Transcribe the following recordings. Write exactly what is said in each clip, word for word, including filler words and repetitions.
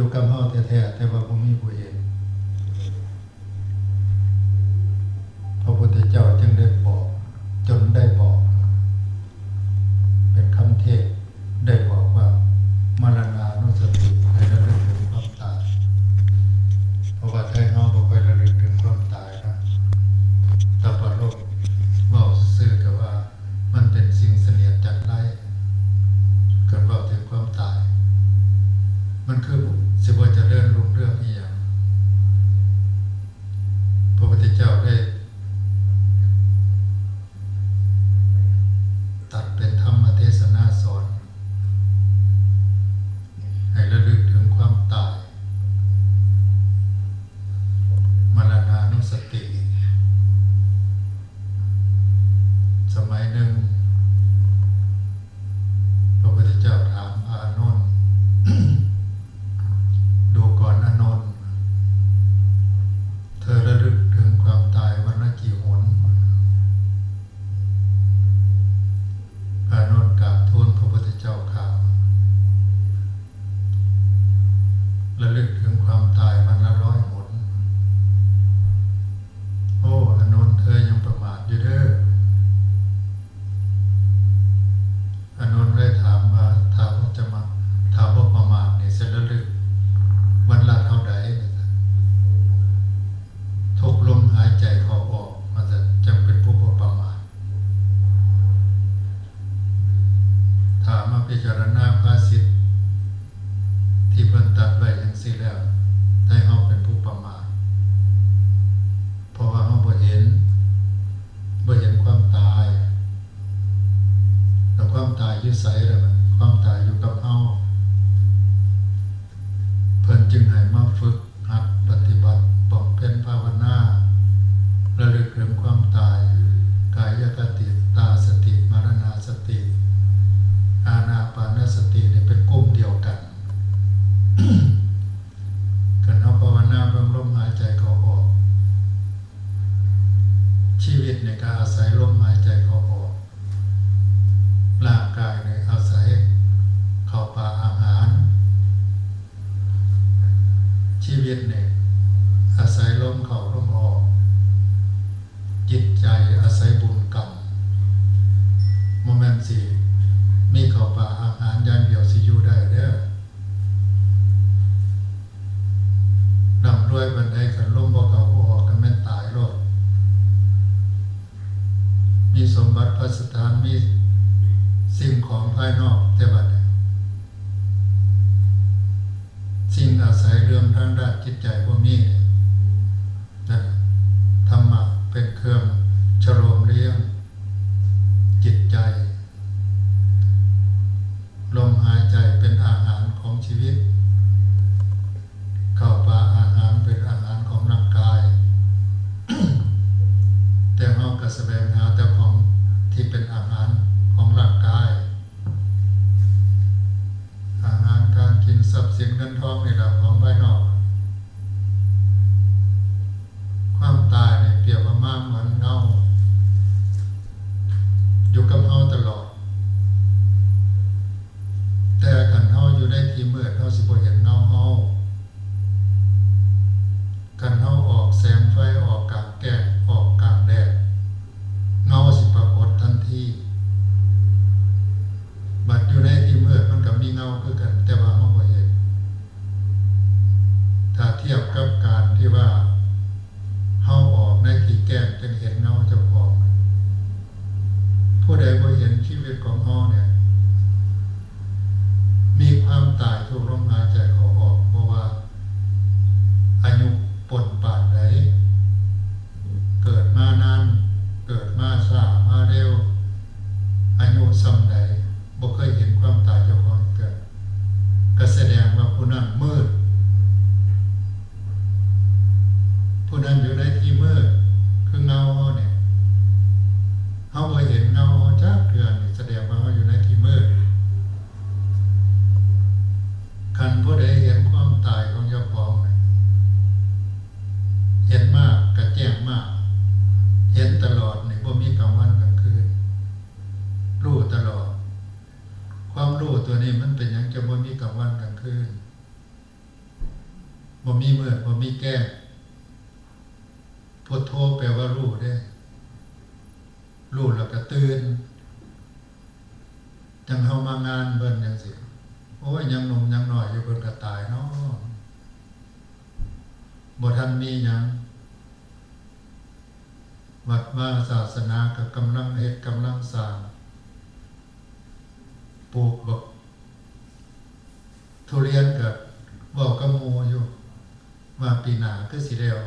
อยู่กับเฮาแท้ๆ แต่ว่าบ่มีผู้เห็น พระพุทธเจ้าจึงได้บอก จนได้บอก เป็นคำเทศน์ ได้บอกว่า มรณานุสติ ให้ระลึกถึงความตาย เพราะว่าไทยเฮาบ่ค่อยระลึกถึงความตายนะ แต่ปรโลกเว้าซื่อๆ แต่ว่า มันเป็นสิ่งเสนียดจัญไร คันเว้าถึงความตาย มันคือสิบ่เจริญรุ่งเรืองอีหยัง พระพุทธเจ้าได้ตรัสเป็นธรรมเทศนาสอน ให้ระลึกถึงความตาย มรณานุสติ สมัยหนึ่ง พระพุทธเจ้าถามพระอานนท์ ดูก่อนอานนท์ เธอระลึกถึงความตายวันละกี่หน พระอานนท์กราบทูลพระพุทธเจ้าข้า ระลึกถึงความตายวันละร้อยหน โอ้ อานนท์ เธอยังประมาทอยู่เด้อ อานนท์เลยถามว่า ถ้าบ่จะมา ถ้าบ่ประมาทนี่ สิระลึกวันละเท่าใด ทุกลมหายใจเข้าออก ว่าซั่น จั่งเป็นผู้บ่ประมาท ถ้ามาพิจารณาภาษิตที่เพิ่นตรัสไว้จั่งซี้แล้ว ไทเฮาเป็นผู้ประมาท เพราะว่าเฮาบ่เห็น บ่เห็นความตาย แล้วความตายอยู่ไสล่ะบัดนี้ ความตายอยู่กับเฮา เพิ่นจึงให้มาฝึกหัดปฏิบัติบำเพ็ญภาวนา ระลึกถึงความตาย กายคติ ตาสติ มรณาสติ อานาปานสติ นี่เป็นกลุ่มเดียวกัน คันเฮาภาวนาเบิ่งลมหายใจเข้าออก ชีวิตนี่ก็อาศัยลมหายใจเข้าออก ร่างกายนี่อาศัยข้าวปลาอาหาร ชีวิตนี่อาศัยลมเข้าลมออก จิตใจอาศัยบุญกรรม บ่แม่นสิมีข้าวปลาอาหารอย่างเดียวสิอยู่ได้เด้อ ร่ำรวยปานใด คันลมบ่เข้าบ่ออกก็แม่นตายโลด มีสมบัติพัสถาน มีสิ่งของภายนอก แต่บัดนี้ สิ่งอาศัยเรื่องทางด้านจิตใจบ่มี นั่น ธรรมะเป็นเครื่องชโลมเลี้ยงจิตใจ ลมหายใจเป็นอาหารของชีวิต ข้าวปลาอาหารเป็นอาหารของร่างกาย แต่เฮาก็แสวงหาแต่ของที่เป็นอาหารของร่างกาย อาหารการกิน ทรัพย์สินเงินทองนี่แหละของภายนอก ความตายนี่เปรียบประมาณเหมือนเงา อยู่กับเฮาตลอด แต่คันเฮาอยู่ในที่มืด เฮาสิบ่เห็นเงาเฮา คันเฮาออกแสงไฟ ออกกลางแจ้ง ออกกลางแดด เงาสิปรากฏทันที บัดอยู่ในที่มืดมันก็มีเงาคือกัน แต่ว่าเฮาบ่เห็น ถ้าเทียบกับการที่ว่าเฮาออกในที่แจ้งจึงเห็นเงาเจ้าของ ผู้ใดบ่เห็นชีวิตของเฮาเนี่ย มีความตายทุกลมหายใจเข้าออก เพราะว่าอายุปานใด เกิดมานาน เกิดมาช้ามาเร็ว อายุส่ำใด บ่เคยเห็นความตายเจ้าของเกิด ก็แสดงว่าผู้นั้นมืด ผู้นั้นอยู่ในที่มืด คือเงาเฮาเนี่ย เฮาบ่เห็นเงาเฮาจักเทื่อนี่ แสดงว่าเฮาอยู่ในที่มืด คันผู้ใดเห็นความตายของเจ้าของนี่ เห็นมากก็แจ้งมาก เห็นตลอดนี่ บ่มีกลางวันกลางคืน รู้ตลอด ความรู้ตัวนี้มันเป็นหยังจะบ่มีกลางวันกลางคืน บ่มีมืดบ่มีแจ้ง พุทโธแปลว่ารู้เด้ รู้แล้วก็ตื่น จั่งเฮามางานเพิ่นจั่งซี้ โอ้ย ยังหนุ่มยังน้อยอยู่ เพิ่นก็ตายเนาะ บ่ทันมีหยัง วัดวาศาสนาก็กำลังเฮ็ด กำลังสร้าง ปลูกบักทุเรียนก็เว้ากับหมู่อยู่ ว่าปีหน้าคือสิได้เอา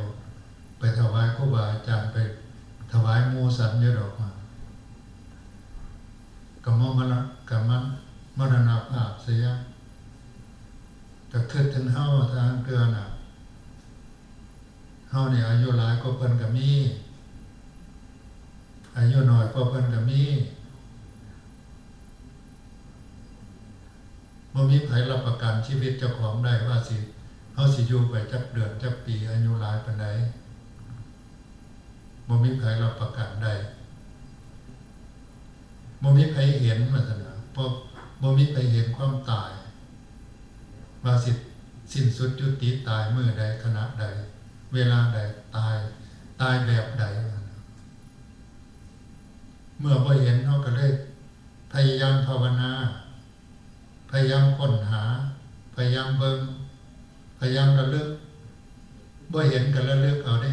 ไปถวายครูบาอาจารย์ ไปถวายหมู่สันอยู่ดอกว่า ก็มามร- ก็มามรณภาพเสีย ก็คิดถึงเฮาทางเทื่อน่ะ เฮานี่อายุหลายกว่าเพิ่นก็มี อายุน้อยกว่าเพิ่นก็มี บ่มีไผรับประกันชีวิตเจ้าของได้ว่าสิ เฮาสิอยู่ไปจักเดือนจักปี อายุหลายปานใด บ่มีไผรับประกันได้ บ่มีไผเห็นว่าซั่นน่ะ เพราะบ่มีไผเห็นความตาย ว่าสิสิ้นสุดยุติตายมื้อใด ขณะใด เวลาใด ตาย ตายแบบใด เมื่อบ่เห็น เฮาก็เลยพยายามภาวนา พยายามค้นหา พยายามเบิ่ง พยายามระลึก บ่เห็นก็ระลึกเอาเด้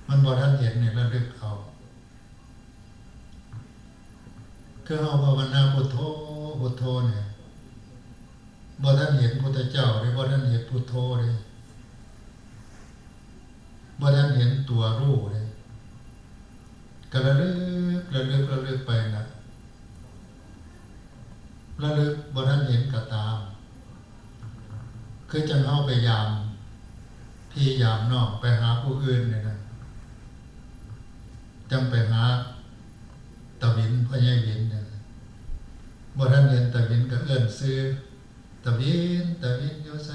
มันบ่ทันเห็นนี่ระลึกเอา คือเฮาภาวนาพุทโธ พุทโธเนี่ย บ่ทันเห็นพุทธเจ้าเด้ บ่ทันเห็นพุทโธเด้ บ่ทันเห็นตัวรู้เด้ ก็ระลึก ระลึก ระลึกไปนะ ระลึกบ่ทันเห็นก็ตาม คือจั่งเฮาไปยามพี่ยามน้อง ไปหาผู้อื่นนี่นะ จั่งไปหาตาวิน พ่อใหญ่วินเนี่ย บ่ทันเห็นตาวินก็เอิ้นชื่อ ตาวิน ตาวินอยู่ไส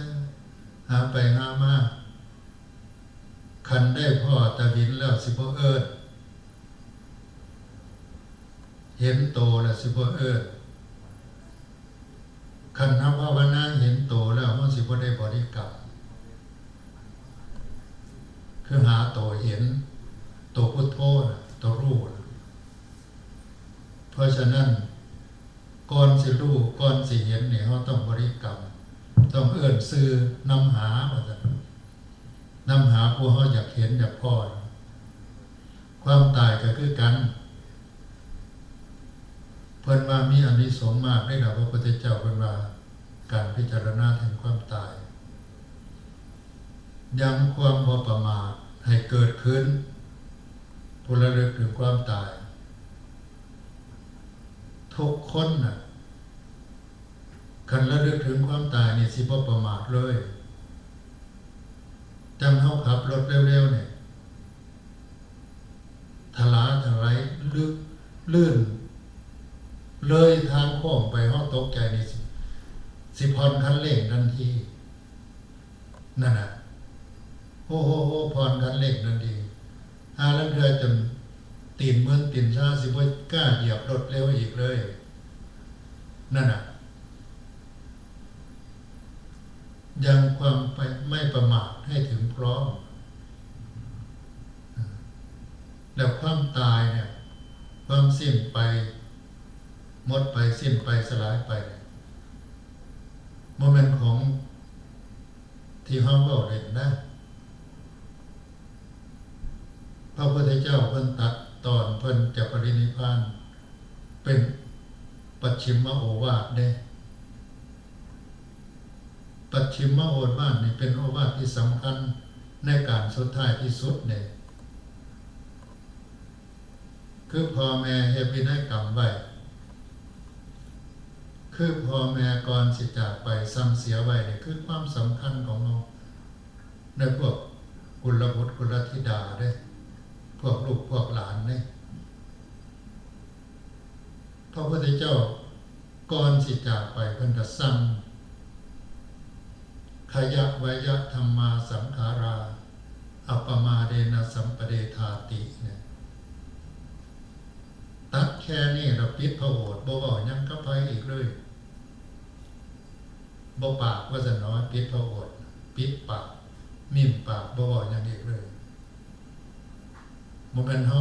หาไปหามา คันได้พ้อตาวินแล้วสิบ่เอิ้น เห็นโตแล้วสิบ่เอิ้น คันเฮาภาวนาเห็นโตแล้ว เฮาสิบ่ได้บริกรรม คือหาโตเห็น โตพุทโธน่ะ โตรู้น่ะ เพราะฉะนั้น ก่อนสิรู้ ก่อนสิเห็นนี่ เฮาต้องบริกรรม ต้องเอิ้นชื่อนำหา ว่าซั่น นำหาผู้เฮาอยากเห็นอยากพ้อ ความตายก็คือกัน เพิ่นว่ามีอานิสงส์มากเด้ล่ะ พระพุทธเจ้าเพิ่นว่า การพิจารณาถึงความตาย ยังความบ่ประมาทให้เกิดขึ้น ผู้ระลึกถึงความตาย ทุกคนน่ะ คันระลึกถึงความตายนี่สิบ่ประมาทเลย จั่งเฮาขับรถเร็วๆเนี่ย ทะลาทะไหล ลึก ลื่น เลยทางโค้งไป เฮาตกใจนี่สิ สิผ่อนคันเร่งทันที นั่นน่ะ โฮ โฮ โฮ ผ่อนคันเร่งทันที ห่าลางเทื่อจนตีนมึนตีนชา สิบ่กล้าเหยียบรถเร็วอีกเลย นั่นน่ะ ยังความไป ไม่ประมาทให้ถึงพร้อม แล้วความตายเนี่ย ความสิ้นไป หมดไป สิ้นไป สลายไปเนี่ย บ่แม่นของที่เฮาเว้าเล่นนะ พระพุทธเจ้าเพิ่นตรัสตอนเพิ่นจะปรินิพพาน เป็นปัจฉิมโอวาทเด้ ปัจฉิมโอวาทนี่เป็นโอวาทที่สำคัญในการสุดท้ายที่สุดเด้ คือพ่อแม่เฮ็ดพินัยกรรมไว้ คือพ่อแม่ก่อนสิจากไปสั่งเสียไว้นี่ คือความสำคัญของเฮา ในพวกกุลบุตรกุลธิดาเด้ พวกลูกพวกหลานเด้ พระพุทธเจ้าก่อนสิจากไปเพิ่นก็สั่ง ขยะวยะธัมมาสังขารา อัปปมาเดนะสัมปะเดธาติเนี่ย ตัดแค่นี้แล้วปิดพระโอษฐ์ บ่เว้าหยังกับไผอีกเลย บ่ปากว่าซั่นเนาะ ปิดพระโอษฐ์ ปิดปาก มิ่มปาก บ่เว้าหยังอีกเลย บ่แม่นเฮา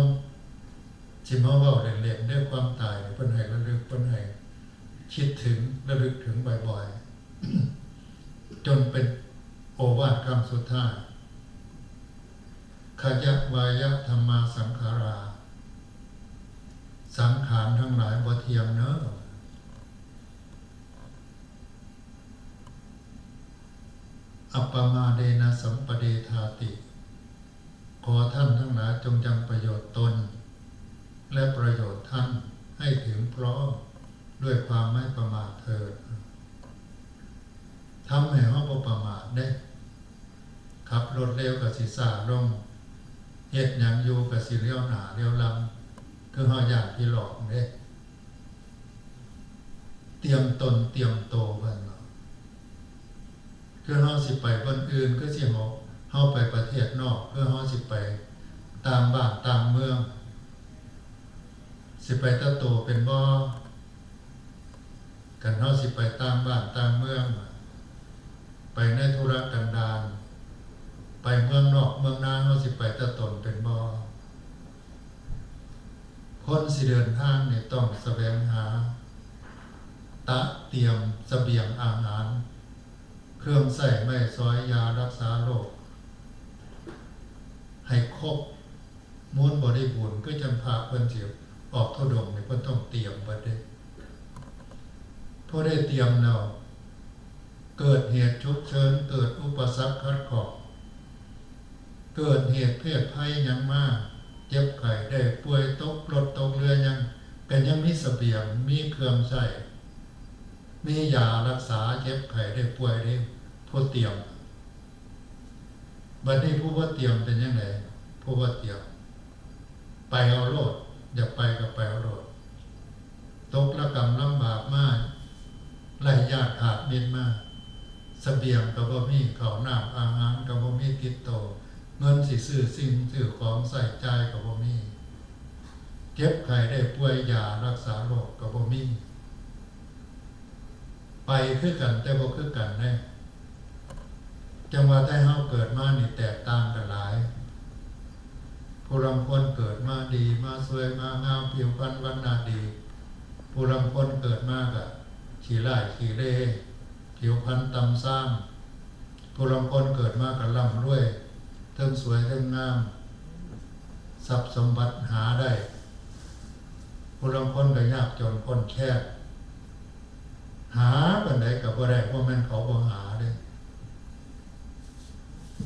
สิมาเว้าเล่นๆเด้อ ความตายนี่เพิ่นให้ระลึก เพิ่นให้คิดถึง ระลึกถึงบ่อยๆ จนเป็นโอวาทคำสุดท้าย ขยะวายะธัมมาสังขารา สังขารทั้งหลายบ่เที่ยงเนอะ อัปปมาเดนะสัมปะเดทาติ ขอท่านทั้งหลายจงยังประโยชน์ตน และประโยชน์ท่านให้ถึงพร้อมด้วยความไม่ประมาทเถิด ทำให้เฮาบ่ประมาทเด้ ขับรถเร็วก็สิซ้าลง เฮ็ดหยังอยู่ก็สิเลี้ยวหน้าเลี้ยวหลัง คือเฮาย้านผีหลอกเด้ เตรียมตนเตรียมโตเพิ่นว่า คือเฮาสิไปบ่อนอื่น คือสิเฮา เฮาไปประเทศนอก คือเฮาสิไปต่างบ้านต่างเมือง สิไปแต่โตเป็นบ่ คันเฮาสิไปต่างบ้านต่างเมือง ไปในธุรกันดาร ไปเมืองนอกเมืองนา เฮาสิไปแต่ตนเป็นบ่ คนสิเดินทางนี่ต้องแสวงหา ตระเตรียมเสบียงอาหาร เครื่องใช้ไม้สอย ยารักษาโรค ให้ครบมูลบริบูรณ์ คือจั่งพระเพิ่นสิออกธุดงค์นี่ เพิ่นต้องเตรียมเบิดเด้ พอได้เตรียมแล้ว เกิดเหตุฉุกเฉิน เกิดอุปสรรคขัดข้อง เกิดเหตุเพศภัยหยังมา เจ็บไข้ได้ป่วย ตกรถตกเรือหยัง ก็ยังมีเสบียง มีเครื่องใช้ มียารักษาเจ็บไข้ได้ป่วยเด้ ผู้เตรียม บัดนี้ผู้บ่เตรียมเป็นจั่งใด ผู้บ่เตรียม ไปเอาโลด อยากไปก็ไปเอาโลด ตกระกำลำบากมา ไร้ญาติขาดมิตรมา เสบียงก็บ่มี ข้าวน้ำอาหารก็บ่มีติดโต เงินสิซื้อสิ่งซื้อของใช้จ่ายก็บ่มี เจ็บไข้ได้ป่วย ยารักษาโรคก็บ่มี ไปคือกันแต่บ่คือกันเด้ จั่งว่าไทเฮาเกิดมานี่แตกต่างกันหลาย ผู้ลางคนเกิดมาดี มาสวย มางาม ผิวพรรณวรรณะดี ผู้ลางคนเกิดมาก็ขี้ร้ายขี้เล ผิวพรรณต่ำซาม ผู้ลางคนเกิดมาก็ร่ำรวย เทิงสวยเทิงงาม ทรัพย์สมบัติหาได้ ผู้ลางคนก็ยากจนข้นแค้น หาปานใดก็บ่ได้ บ่แม่นเขาบ่หาเด้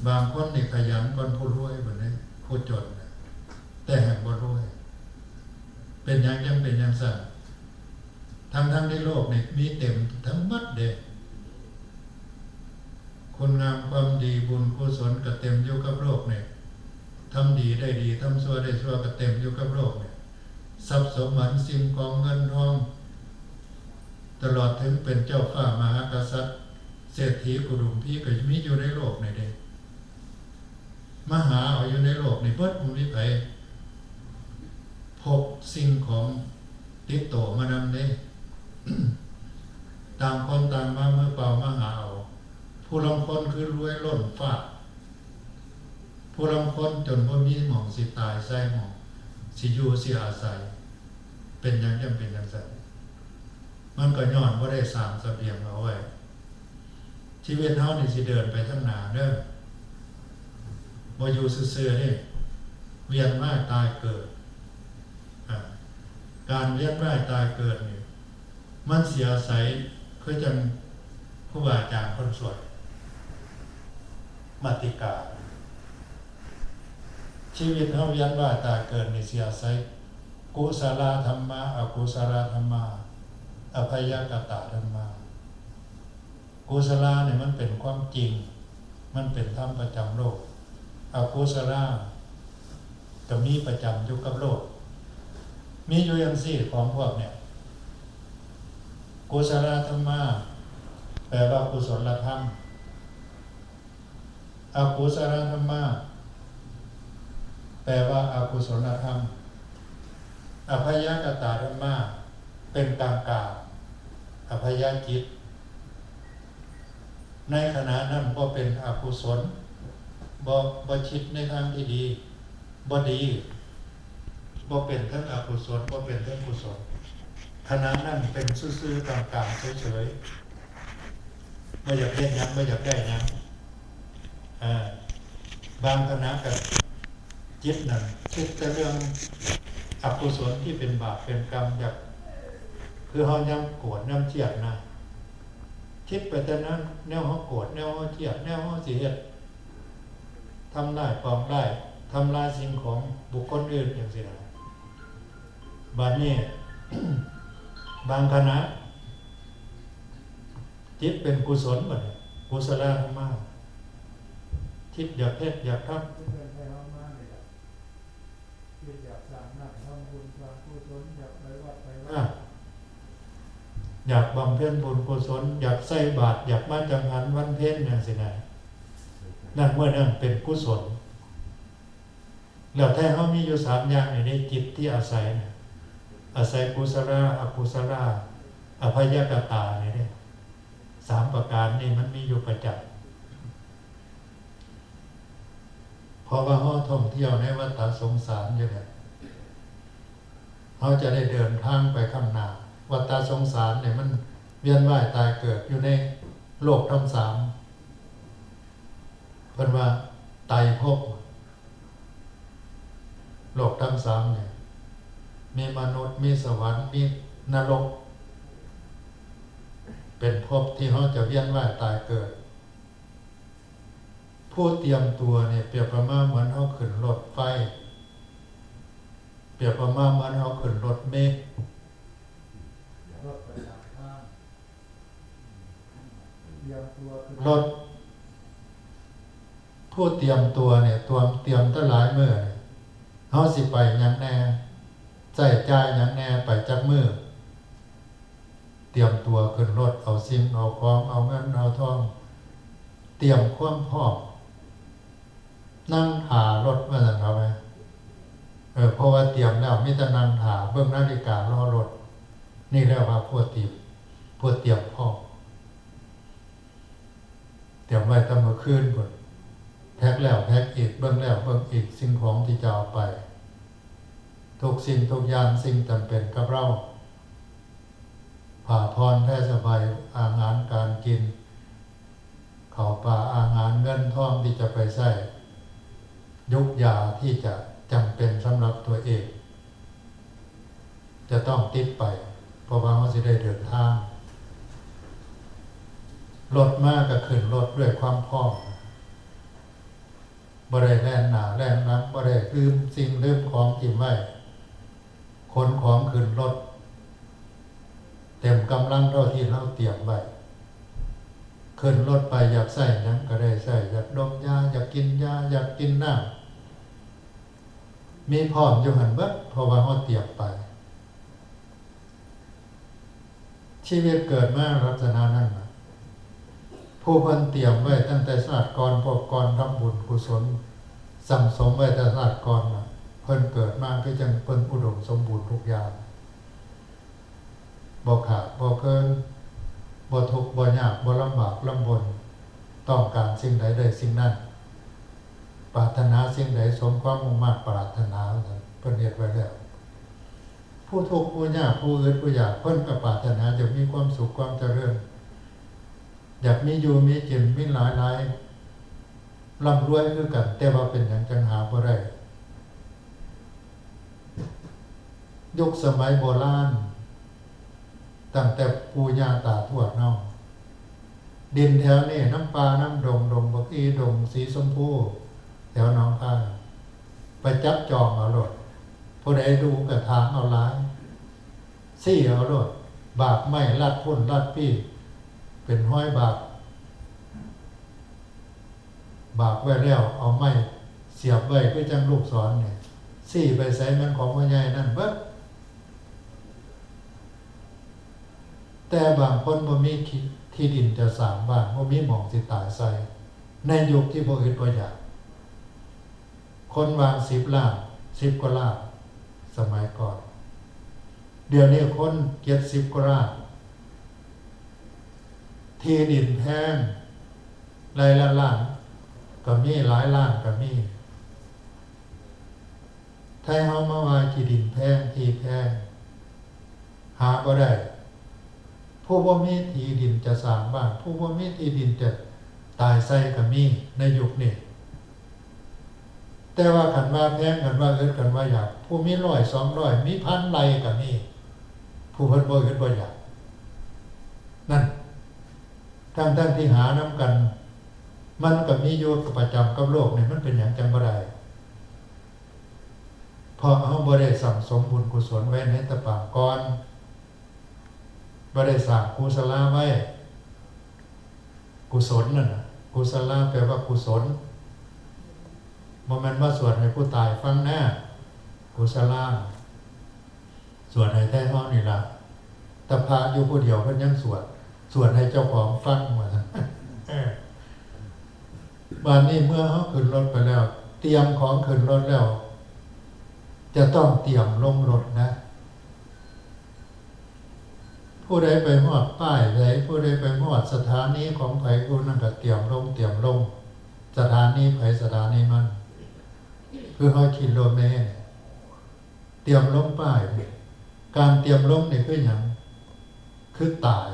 บางคนนี่ขยันกว่าผู้รวยพุ้นเด้ ผู้จนน่ะ แต่แฮ่งบ่รวย เป็นหยังจั่งเป็นจั่งซั้น ทั้งๆที่โลกนี่มีเต็มทั้งหมดเด้ คุณงามความดีบุญกุศลก็เต็มอยู่กับโลกนี่ ทำดีได้ดี ทำชั่วได้ชั่วก็เต็มอยู่กับโลกนี่ ทรัพย์สมบัติสิ่งของเงินทอง ตลอดถึงเป็นเจ้าฟ้ามหากษัตริย์ เศรษฐีกุดุมพีก็มีอยู่ในโลกนี่เด้ มาหาเอาอยู่ในโลกนี่เบิด บ่มีไผพกสิ่งของติดโตมานำเด้ ต่างคนต่างมามือเปล่ามาหาเอา ผู้ลางคนคือรวยล้นฟ้า ผู้ลางคนจนบ่มีหม่องสิตาย ไส้หม่องสิอยู่สิอาศัย เป็นหยังจั่งเป็นจั่งซั้น มันก็ย้อนบ่ได้สร้างเสบียงเอาไว้ ชีวิตเฮานี่สิเดินไปทางหน้าเด้อ บ่อยู่ซื่อๆเด้ เวียนว่ายตายเกิด อ่า การเวียนว่ายตายเกิดนี่ มันสิอาศัย คือจั่งครูบาอาจารย์เพิ่นสวดมาติกา ชีวิตเฮาเวียนว่ายตายเกิดนี่สิอาศัย กุศลธัมมา อกุศลธัมมา อพยากตาธัมมา กุศลาเนี่ยมันเป็นความจริง มันเป็นธรรมประจำโลก อกุศลาก็มีประจำอยู่กับโลก มีอยู่อย่างสี่ของพวกเนี่ย กุศลธัมมา แปลว่ากุศลธรรม อกุศลธัมมา แปลว่าอกุศลธรรม อพยากตาธัมมา เป็นกลางกลาง อพยาจิต ในขณะนั้นบ่เป็นอกุศล บ่ บ่คิดในทางที่ดี บ่ดี บ่เป็นทั้งอกุศล บ่เป็นทั้งกุศล ขณะนั้นเป็นซื่อๆ กลางๆ เฉยๆ บ่อยากได้หยัง บ่อยากได้หยัง อ่า บางขณะก็จิตนั่นคิดแต่เรื่องอกุศลที่เป็นบาปเป็นกรรม อยาก คือเฮายังโกรธยังเครียดนะ คิดไปแต่นั้น แนวเฮาโกรธ แนวเฮาเครียด แนวเฮาสิเฮ็ด ทำร้ายปองร้าย ทำลายสิ่งของบุคคลอื่นจั่งซี้นะ บัดนี้ บางขณะ จิตเป็นกุศลบัดนี้ กุศลธรรมะ คิดอยากเฮ็ดอยากทำ คิดอยากสร้างนั่นทำบุญสร้างกุศล อยากไปวัดไปวา อ่ะ อยากบำเพ็ญบุญกุศล อยากใส่บาตร อยากมาจังหันวันเพ็ญจั่งซี้นะ นั่นเมื่อนั้นเป็นกุศล แล้วแท้เฮามีอยู่สามอย่างนี่เด้ จิตที่อาศัยนะ อาศัยกุศลา อกุศลา อภัยกตานี่เด้ สามประการนี่มันมีอยู่ประจำ เพราะว่าเฮาท่องเที่ยวในวัฏฏะสงสารอยู่เนี่ย เฮาจะได้เดินทางไปข้างหน้า วัฏฏะสงสารเนี่ยมันเวียนว่ายตายเกิดอยู่ในโลกทั้งสาม เพิ่นว่าไตรภพ โลกทั้งสามเนี่ย มีมนุษย์ มีสวรรค์ มีนรก เป็นภพที่เฮาจะเวียนว่ายตายเกิด ผู้เตรียมตัวเนี่ยเปรียบประมาณเหมือนเฮาขึ้นรถไฟ เปรียบประมาณเหมือนเฮาขึ้นรถเมล์ รถประจำทาง เตรียมตัวขึ้นรถ ผู้เตรียมตัวเนี่ย ตวม เตรียมตั้งหลายมื้อเนี่ย เฮาสิไปหยังแน่ ใช้จ่ายหยังแน่ ไปจักมื้อ เตรียมตัวขึ้นรถ เอาสิ่ง เอาของ เอาเงิน เอาทอง เตรียมความพร้อม นั่งถ่ารถว่าซั่นเถาะแหม เออ เพราะว่าเตรียมแล้ว มีแต่นั่งถ่า เบิ่งนาฬิการอรถ นี่เรียกว่าผู้เตรียม ผู้เตรียมพร้อม เตรียมไว้แต่เมื่อคืนพุ้น แพ็คแล้วแพ็คอีก เบิ่งแล้วเบิ่งอีก สิ่งของที่จะเอาไป ทุกสิ่งทุกอย่าง สิ่งจำเป็นกับเรา ผ้าผ่อนแพสบาย อาหารการกิน ข้าวปลาอาหาร เงินทองที่จะไปใช้ ยุกยาที่จะจำเป็นสำหรับตัวเอง จะต้องติดไป เพราะว่าเฮาสิได้เดินทาง รถมาก็ขึ้นรถด้วยความพร้อม บ่ได้แล่นหน้าแล่นหลัง บ่ได้ลืมสิ่งลืมของถิ่มไว้ ขนของขึ้นรถ เต็มกำลังเท่าที่เราเตรียมไว้ ขึ้นรถไปอยากใช้หยังก็ได้ใช้ อยากดมยา อยากกินยา อยากกินน้ำ มีพร้อมอยู่หั่นเบิด เพราะว่าเราเตรียมไป ชีวิตเกิดมาลักษณะนั้นน่ะ ผู้เพิ่นเตรียมไว้ตั้งแต่ชาติก่อน พบก่อน ทำบุญกุศลสั่งสมไว้แต่ชาติก่อนน่ะ เพิ่นเกิดมาคือจั่งเพิ่นอุดมสมบูรณ์ทุกอย่าง บ่ขาดบ่เคิน บ่ทุกข์บ่ยาก บ่ลำบากลำบน ต้องการสิ่งใดได้สิ่งนั้น ปรารถนาสิ่งใดสมความมุ่งมาดปรารถนา เพิ่นเฮ็ดไว้แล้ว ผู้ทุกข์ผู้ยาก ผู้อึดผู้อยาก เพิ่นก็ปรารถนาจะมีความสุขความเจริญ อยากมีอยู่มีกิน มีหลายๆ ร่ำรวยคือกัน แต่ว่าเป็นหยังจั่งหาบ่ได้ ยุคสมัยโบราณ ตั้งแต่ปู่ย่าตาทวดเฮา ดินแถวนี้นำป่านำดง ดงบักอี ดงสีชมพู แถวหนองคาย ไปจับจองเอาโลด ผู้ใดดูก็ถางเอาหลาย ซี้เอาโลด บากไม้ลัดพุ้นลัดพี้ เป็นฮอยบาก บากไว้แล้วเอาไม้เสียบไว้คือจั่งลูกศรนี่ ซี้ไปไสแม่นของพ่อใหญ่นั่นเบิด แต่บางคนบ่มีที่ ที่ดินจะสร้างบ้าน บ่มีหม่องสิตายใส่ ในยุคที่บ่อึดบ่อยาก คนวางสิบล้าน สิบกว่าล้าน สมัยก่อน เดี๋ยวนี้คนเจ็ดสิบกว่าล้าน ที่ดินแพง ไร่ละล้านก็มี หลายล้านก็มี ไทเฮามาว่าที่ดินแพง ที่แพง หาบ่ได้ ผู้บ่มีที่ดินจะสร้างบ้าน ผู้บ่มีที่ดินจะตายใส่ก็มีในยุคนี้ แต่ว่าคันว่าแพง คันว่าอึด คันว่าอยาก ผู้มีร้อยสองร้อย มีพันไร่ก็มี ผู้เพิ่นบ่อึดบ่อยาก นั่น ทั้งๆที่หานำกัน มันก็มีอยู่ประจำกับโลกนี่ มันเป็นหยังจั่งบ่ได้ เพราะเฮาบ่ได้สั่งสมบุญกุศลไว้ในแต่ปางก่อน บ่ได้สร้างกุศลาไว้ กุศลนั่นน่ะ กุศลาแปลว่ากุศล บ่แม่นมาสวดให้ผู้ตายฟังนะ กุศลา สวดให้ไทเฮานี่ล่ะ แต่พระอยู่ผู้เดียวเพิ่นยังสวด สวดให้เจ้าของฟังว่าซั่น เออ บัดนี้เมื่อเฮาขึ้นรถไปแล้ว เตรียมของขึ้นรถแล้ว จะต้องเตรียมลงรถนะ ผู้ใดไปฮอดป้ายใด ผู้ใดไปฮอดสถานีของไผ ผู้นั้นก็เตรียมลง เตรียมลง สถานีไผสถานีมัน คือเฮาขี่รถเมล์เนี่ย เตรียมลงป้ายเนี่ย การเตรียมลงนี่คือหยัง คือตาย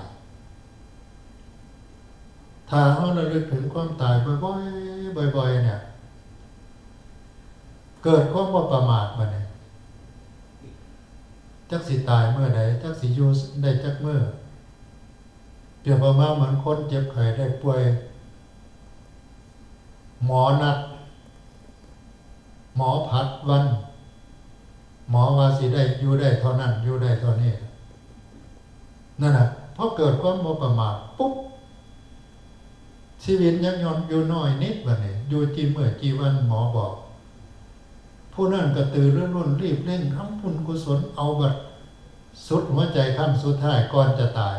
ถ้าเฮาระลึกถึงความตายบ่อยๆ บ่อยๆ เนี่ย เกิดความบ่ประมาทบัดนี้ จักสิตายเมื่อใด จักสิอยู่ได้จักมื้อ เปรียบประมาณเหมือนคนเจ็บไข้ได้ป่วย หมอนัด หมอผัดวัน หมอว่าสิได้อยู่ได้เท่านั้น อยู่ได้เท่านี้ นั่นน่ะ พอเกิดความบ่ประมาทปุ๊บ ชีวิตยังย่อนอยู่น้อยนิดบัดนี้ อยู่จีมื้อจีวันหมอบอก ผู้นั้นกระตือรือร้นรีบเร่งทำบุญกุศล เอาบัดสุดหัวใจครั้งสุดท้ายก่อนจะตาย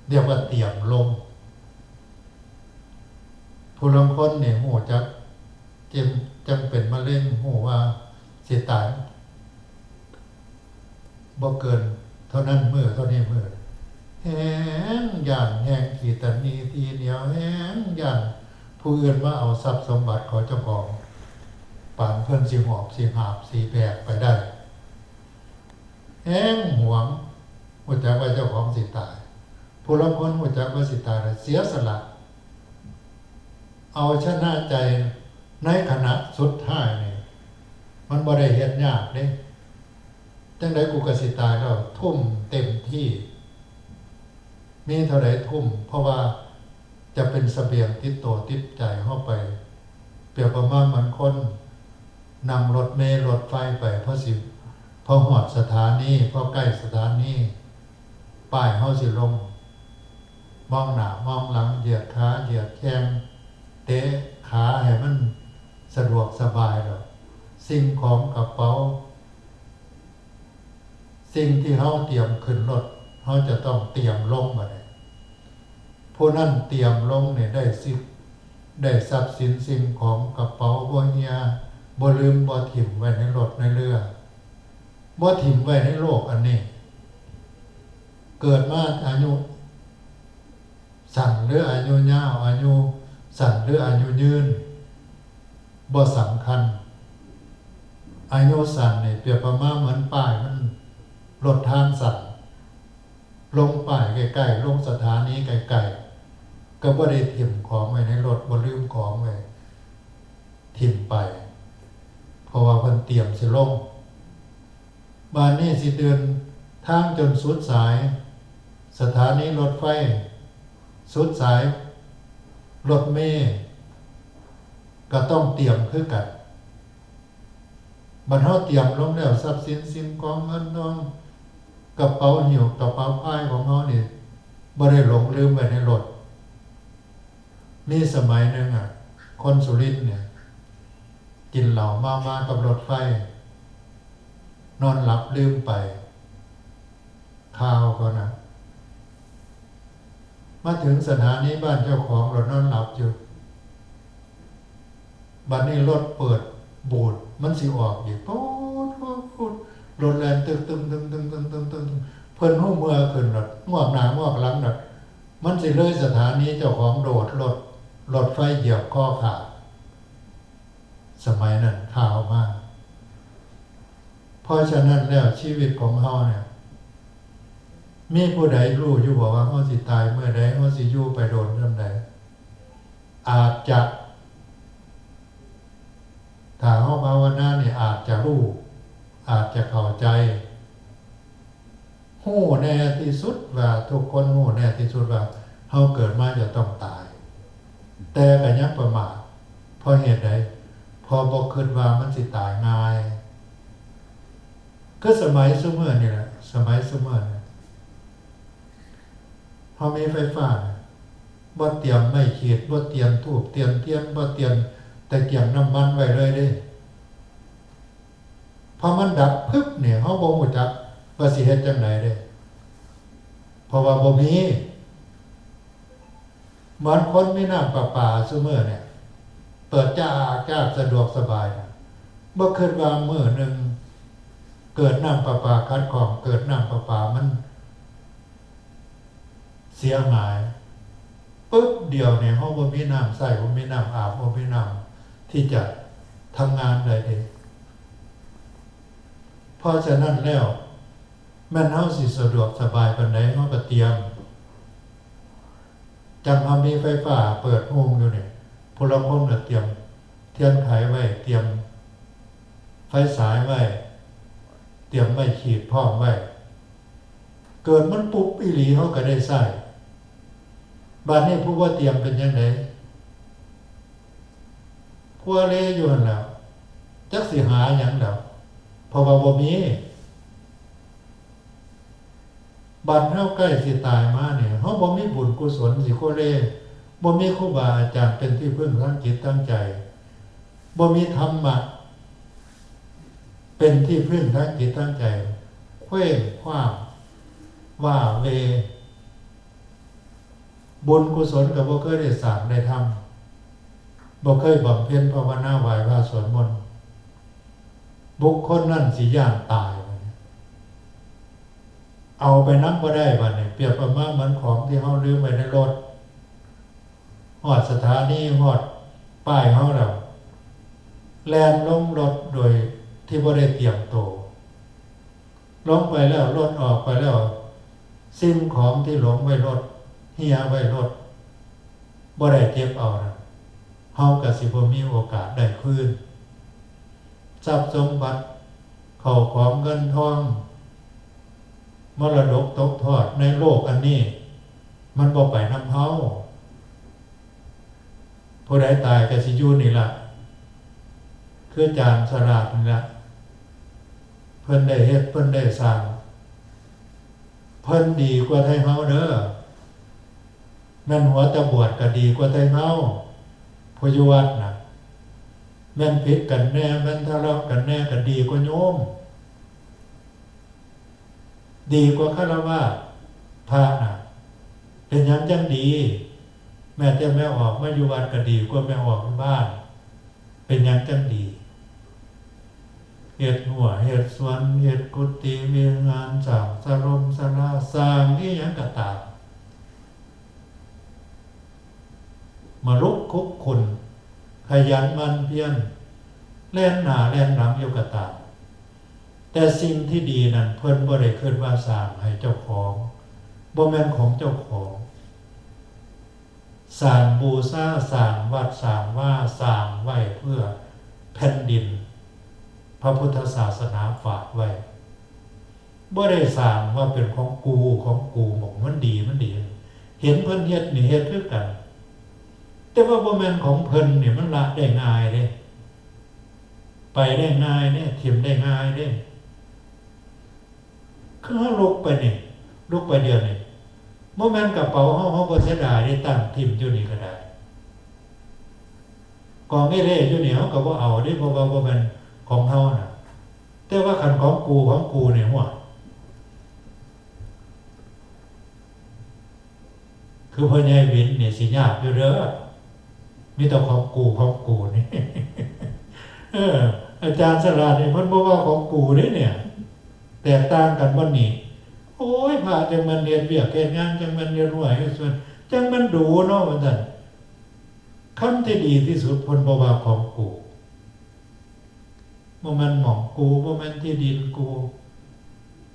เรียกว่าเตรียมลง ผู้ลางคนนี่ฮู้จัก เจ็บ จังเป็นมะเร็ง ฮู้ว่าสิตาย บ่เกินเท่านั้นมื้อ เท่านี้มื้อ แฮงย้าน แฮงขี้ตะหนี่ทีเหนียว แฮงย้านผู้อื่นมาเอาทรัพย์สมบัติของเจ้าของ ปานเพิ่นสิหอบสิหาบสิแบกไปได้ แฮงหวง ฮู้จักว่าเจ้าของสิตาย ผู้ลางคนฮู้จักว่าสิตายแล้วเสียสละ เอาชนะใจในขณะสุดท้ายนี่ มันบ่ได้เฮ็ดยากเด้ จั่งใดกูก็สิตายแล้ว ทุ่มเต็มที่ มีเท่าใดทุ่ม เพราะว่าจะเป็นเสบียงติดตัวติดใจเฮาไป เปรียบประมาณเหมือนคนนั่งรถเมล์รถไฟไป พอสิ พอฮอดสถานี พอใกล้สถานี ป้ายเฮาสิลง มองหน้ามองหลัง เหยียดขาเหยียดแข้ง เตะขาให้มันสะดวกสบายดอก สิ่งของกระเป๋า สิ่งที่เฮาเตรียมขึ้นรถ เฮาจะต้องเตรียมลงบัดนี้ ผู้นั้นเตรียมลงนี่ได้สิทธิ์ ได้ทรัพย์สินสิ่งของกระเป๋าบ่เหี่ย บ่ลืมบ่ถิ่มไว้ในรถในเรือ บ่ถิ่มไว้ในโลกอันนี้ เกิดมาอายุสั้นหรืออายุยาว อายุสั้นหรืออายุยืน บ่สำคัญ อายุสั้นนี่เปรียบประมาณเหมือนป้ายมัน รถทางสั้น ลงป้ายใกล้ๆ ลงสถานีใกล้ๆ ก็บ่ได้ถิ่มของไว้ในรถ บ่ลืมของไว้ ถิ่มไป เพราะว่าเพิ่นเตรียมสิลง บาดนี้สิเดินทางจนสุดสาย สถานีรถไฟ สุดสายรถเมล์ ก็ต้องเตรียมคือกัน บัดเฮาเตรียมลงแล้ว ทรัพย์สินสิ่งของเงินทอง กระเป๋าหิ้วกระเป๋าพายของเฮานี่ บ่ได้หลงลืมไว้ในรถ มีสมัยหนึ่งอะ คนสุรินทร์เนี่ย กินเหล้าเมามากับรถไฟ นอนหลับลืมไป ข่าวเขานะ มาถึงสถานีบ้านเจ้าของ รถนอนหลับอยู่ บัดนี้รถเปิดบูด มันสิออกอีก ปูด ปูด ปูด รถแล่นตึกตึงตึงตึงตึงตึงตึงตึง เพิ่นฮู้เมื่อขึ้นรถ งวกหน้างวกหลังรถ มันสิเลยสถานีเจ้าของ โดดรถ รถไฟเหยียบคอขาด สมัยนั้นข่าวมา เพราะฉะนั้นแล้วชีวิตของเฮาเนี่ย มีผู้ใดรู้อยู่บ่ว่าเฮาสิตายเมื่อใด เฮาสิอยู่ไปโดนส่ำใด อาจจะ ถ้าเฮาภาวนานี่อาจจะรู้ อาจจะเข้าใจ ฮู้แน่ที่สุดว่า ทุกคนฮู้แน่ที่สุดว่า เฮาเกิดมาจะต้องตาย แต่ก็ยังประมาท เพราะเหตุใด เพราะบ่คิดว่ามันสิตายง่าย คือสมัยซุมื้อนี่แหละ สมัยซุมื้อนี่ เฮามีไฟฟ้าเนี่ย บ่เตรียมไม้ขีด บ่เตรียมธูป เตรียมเทียน บ่เตรียมตะเกียงน้ำมันไว้เลยเด้ พอมันดับพึบเนี่ย เฮาบ่ฮู้จักว่าสิเฮ็ดจั่งใดเด้ เพราะว่าบ่มี เหมือนคนมีน้ำประปาซุมื้อเนี่ย เปิดจ้าอากาศสะดวกสบายนะ บ่คิดว่ามื้อหนึ่ง เกิดน้ำประปาขัดข้อง เกิดน้ำประปามันเสียหาย ปึ๊บเดียวเนี่ย เฮาบ่มีน้ำใช้ บ่มีน้ำอาบ บ่มีน้ำที่จะทำงานได้เด้ เพราะฉะนั้นแล้ว แม่นเฮาสิสะดวกสบายปานใด เฮาก็เตรียม จั่งเฮามีไฟฟ้าเปิดโฮงอยู่นี่ ผู้ลางคนก็เตรียมเทียนไขไว้ เตรียมไฟสายไว้ เตรียมไม้ขีดพร้อมไว้ เกิดมันปุ๊บอีหลี เฮาก็ได้ใช้ บาดนี้ผู้บ่เตรียมเป็นจั่งใด พัวเลอยู่หั่นแหล้ว จักสิหาหยังแล้ว เพราะว่าบ่มี บัดเฮาใกล้สิตายมาเนี่ย เฮาบ่มีบุญกุศลสิโคเล บ่มีครูบาอาจารย์เป็นที่พึ่งทางจิตทางใจ บ่มีธรรมะ เป็นที่พึ่งทางจิตทางใจ เคว้งคว้าง ว้าเหว่ บุญกุศลก็บ่เคยได้สร้างได้ทำ บ่เคยบำเพ็ญภาวนาไหว้พระสวดมนต์ บุคคลนั้นสิย้านตาย เอาไปนำบ่ได้บัดนี้ เปรียบประมาณเหมือนของที่เฮาลืมไว้ในรถ ฮอดสถานี ฮอดป้ายเฮาแล้ว แล่นลงรถโดยที่บ่ได้เตรียมตัว ลงไปแล้ว รถออกไปแล้ว สิ่งของที่หลงไว้รถ เหี่ยไว้รถ บ่ได้เก็บเอานะ เฮาก็สิบ่มีโอกาสได้คืน ทรัพย์สมบัติ เข้าของเงินทอง มรดกตกทอดในโลกอันนี้ มันบ่ไปนำเฮา ผู้ใดตายก็สิอยู่นี่ล่ะ คือจารย์สลาดนี่ล่ะ เพิ่นได้เฮ็ด เพิ่นได้สร้าง เพิ่นดีกว่าไทเฮาเด้อ แม่นหัวตาบวดก็ดีกว่าไทเฮา ผู้อยู่วัดน่ะ แม่นผิดกันแน่ แม่นทะเลาะกันแน่ก็ดีกว่าโยม ดีกว่าฆราวาส พระน่ะ เป็นหยังจั่งดี แม่แต่แม่ออกมาอยู่วัดก็ดีกว่าแม่ออกอยู่บ้าน เป็นหยังจั่งดี เฮ็ดรั้ว เฮ็ดสวน เฮ็ดกุฏิวิหาร สร้างสารมศาลา สร้างอีหยังก็ตาม มาลุกคุกคุน ขยันหมั่นเพียร แล่นหน้าแล่นหลังอยู่ก็ตาม แต่สิ่งที่ดีนั้นเพิ่นบ่ได้คิดว่าสร้างให้เจ้าของ บ่แม่นของเจ้าของ สร้างบูชา สร้างวัด สร้างวา สร้างไว้เพื่อแผ่นดิน พระพุทธศาสนาฝากไว้ บ่ได้สร้างว่าเป็นของกูของกู หม่องมันดีมันดี เห็นเพิ่นเฮ็ดนี่เฮ็ดคือกัน แต่ว่าบ่แม่นของเพิ่นนี่มันละได้ง่ายเด้ ไปได้ง่ายเด้ ถิ่มได้ง่ายเด้ คือเฮาลุกไปนี่ ลุกไปเดี๋ยวนี้ บ่แม่นกระเป๋าเฮา เฮาบ่เสียดายเด้ ตั้งถิ่มอยู่นี่ก็ได้ กองเอเล่อยู่นี่เฮาก็บ่เอาเด้ เพราะว่าบ่แม่นของเฮาน่ะ แต่ว่าคันของกูของกูนี่ หัว คือพ่อใหญ่วินนี่สิยากอยู่เด้อ มีแต่ของกูของกูนี่ เออ อาจารย์สลาดนี่เพิ่นบ่ว่าของกูเด้เนี่ย แตกต่างกันบ่นี่ โอ้ย พระจังแม่นเฮ็ดเวียกเฮ็ดงาน จังแม่นเฮ็ดรั้วเฮ็ดสวน จังแม่นดูเนาะ ว่าซั่น คันที่ดีที่สุดเพิ่นบ่ว่าของกู บ่แม่นหม่องกู บ่แม่นที่ดินกู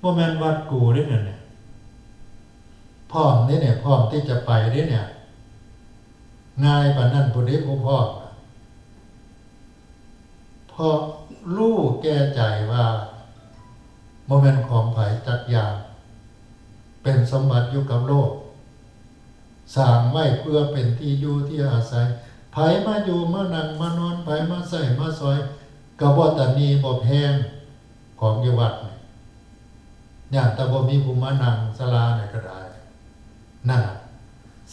บ่แม่นวัดกูเด้เนี่ย พร้อมเด้เนี่ย พร้อมที่จะไปเด้เนี่ย ง่ายปานนั้นผู้ใดผู้พร้อม เพราะรู้แก่ใจว่าบ่แม่นของไผจักอย่าง เป็นสมบัติอยู่กับโลก สร้างไว้เพื่อเป็นที่อยู่ที่อาศัย ไผมาอยู่มานั่งมานอน ไผมาใช้มาสอย ก็บ่ตะหนี่บ่แพง ของอยู่วัดนี่ ย่านแต่บ่มีผู้มานั่งศาลานี่ก็ได้ นั่นน่ะ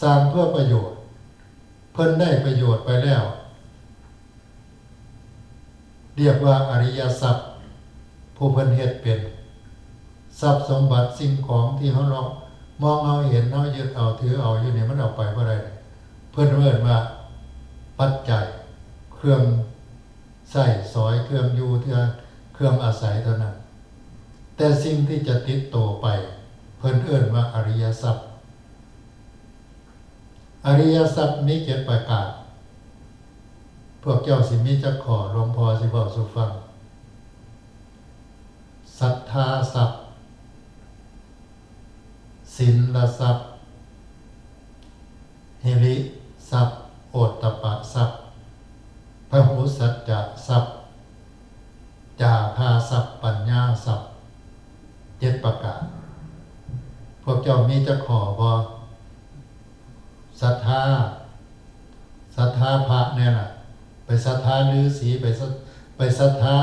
สร้างเพื่อประโยชน์ เพิ่นได้ประโยชน์ไปแล้ว เรียกว่าอริยทรัพย์ ผู้เพิ่นเฮ็ดเป็น ทรัพย์สมบัติสิ่งของที่เฮาลองมองเฮาเห็น เฮายึดเอาถือเอาอยู่นี่ มันเอาไปบ่ได้ เพิ่นเอิ้นว่าปัจจัย เครื่องใช้สอย เครื่องอยู่ เครื่อง เครื่องอาศัยเท่านั้น แต่สิ่งที่จะติดตัวไป เพิ่นเอิ้นว่าอริยทรัพย์ อริยทรัพย์มีเจ็ดประการ พวกเจ้าสิมีจักข้อ หลวงพ่อสิเว้าสู่ฟัง ศรัทธาทรัพย์ ศีลทรัพย์ หิริทรัพย์ โอตตัปปะทรัพย์ พหุสัจจะทรัพย์ จาคาทรัพย์ ปัญญาทรัพย์ เจ็ดประการ พวกเจ้ามีจักข้อบ่ ศรัทธา ศรัทธาพระแน่ล่ะ ไปศรัทธาฤๅษี ไปศรัท- ไปศรัทธา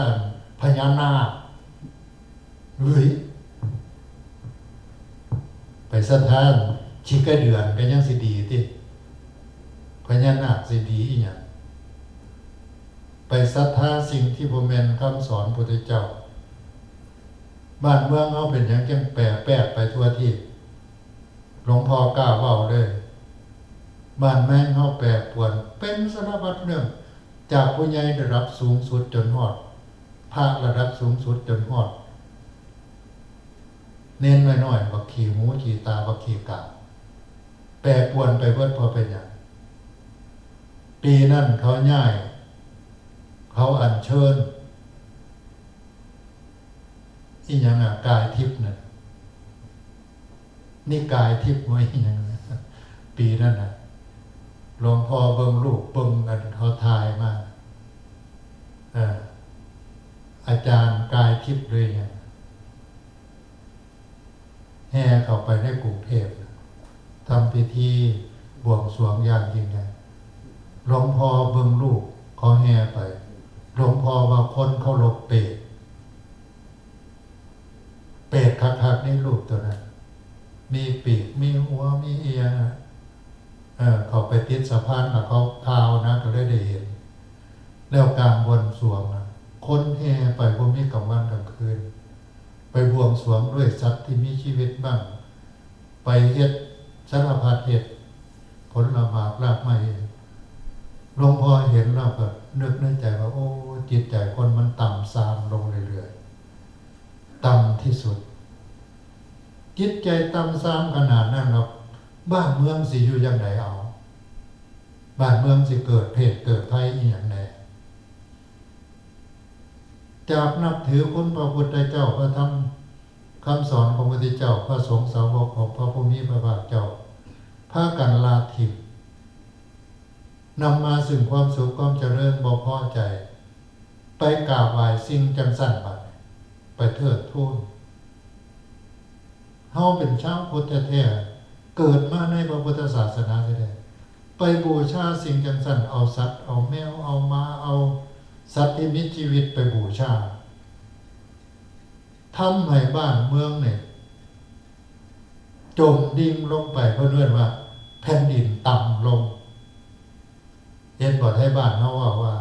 พญานาค เฮ้ย ไปศรัทธาขี้ไก่เดือนก็ยังสิดีติ พญานาคสิดีอีหยัง ไปศรัทธาสิ่งที่บ่แม่นคำสอนพุทธเจ้า บ้านเมืองเฮาเป็นหยังจังแปรแปกไปทั่วทีป หลวงพ่อกล้าเว้าเลย บ้านเมืองเฮาแปรปรวน เป็นสารพัดเรื่อง จากผู้ใหญ่ระดับสูงสุดจนฮอด พระระดับสูงสุดจนฮอด เณรน้อยๆ บักขี้หูขี้ตา บักขี้กาก แปรปรวนไปเบิด เพราะเป็นหยัง ปีนั้นเขาย้าย เขาอัญเชิญ อีหยังอะ กายทิพย์น่ะ นิกายทิพย์บ่ อีหยังน่ะ ปีนั้นน่ะ หลวงพ่อเบิ่งรูป เบิ่งอันเขาถ่ายมา เอ่อ อาจารย์กายทิพย์หรือหยัง แห่เข้าไปในกรุงเทพฯ ทำพิธีบวงสรวงอย่างยิ่งใหญ่ หลวงพ่อเบิ่งรูปเขาแห่ไป หลวงพ่อว่าคนเคารพเปรต เปรตคักๆ ในรูปตัวนั้น มีปีก มีหัว มีเอียงอะ เออ เขาไปติดสะพานแล้วเขาข่าวนะ ก็เลยได้เห็น แล้วการบวงสรวงนะ คนแห่ไปบ่มีกลางวันกลางคืน ไปบวงสรวงด้วยสัตว์ที่มีชีวิตบ้าง ไปเฮ็ดสารพัดเฮ็ด ผลหมากรากไม้ หลวงพ่อเห็นแล้วก็นึกในใจว่า โอ้ จิตใจคนมันต่ำทรามลงเรื่อยๆ ต่ำที่สุด จิตใจต่ำทรามขนาดนั้นแล้ว บ้านเมืองสิอยู่จั่งใดเอา บ้านเมืองสิเกิดเพศเกิดภัยอีหยังแน่ จากนับถือคุณพระพุทธเจ้า พระธรรมคำสอนของพระพุทธเจ้า พระสงฆ์สาวกของพระผู้มีพระภาคเจ้า พากันละทิ้ง นำมาซึ่งความสุขความเจริญบ่พอใจ ไปกราบไหว้สิ่งจั่งซั้นบัดนี้ ไปเทิดทูน เฮาเป็นชาวพุทธแท้ๆ เกิดมาในพระพุทธศาสนาแท้ๆ ไปบูชาสิ่งจั่งซั้น เอาสัตว์ เอาแมว เอาหมา เอาสัตว์ที่มีชีวิตไปบูชา ทำให้บ้านเมืองเนี่ย จมดิ่งลงไป เพิ่นเอิ้นว่าแผ่นดินต่ำลง เห็นบ่ ไทบ้านเฮาเว้าว่า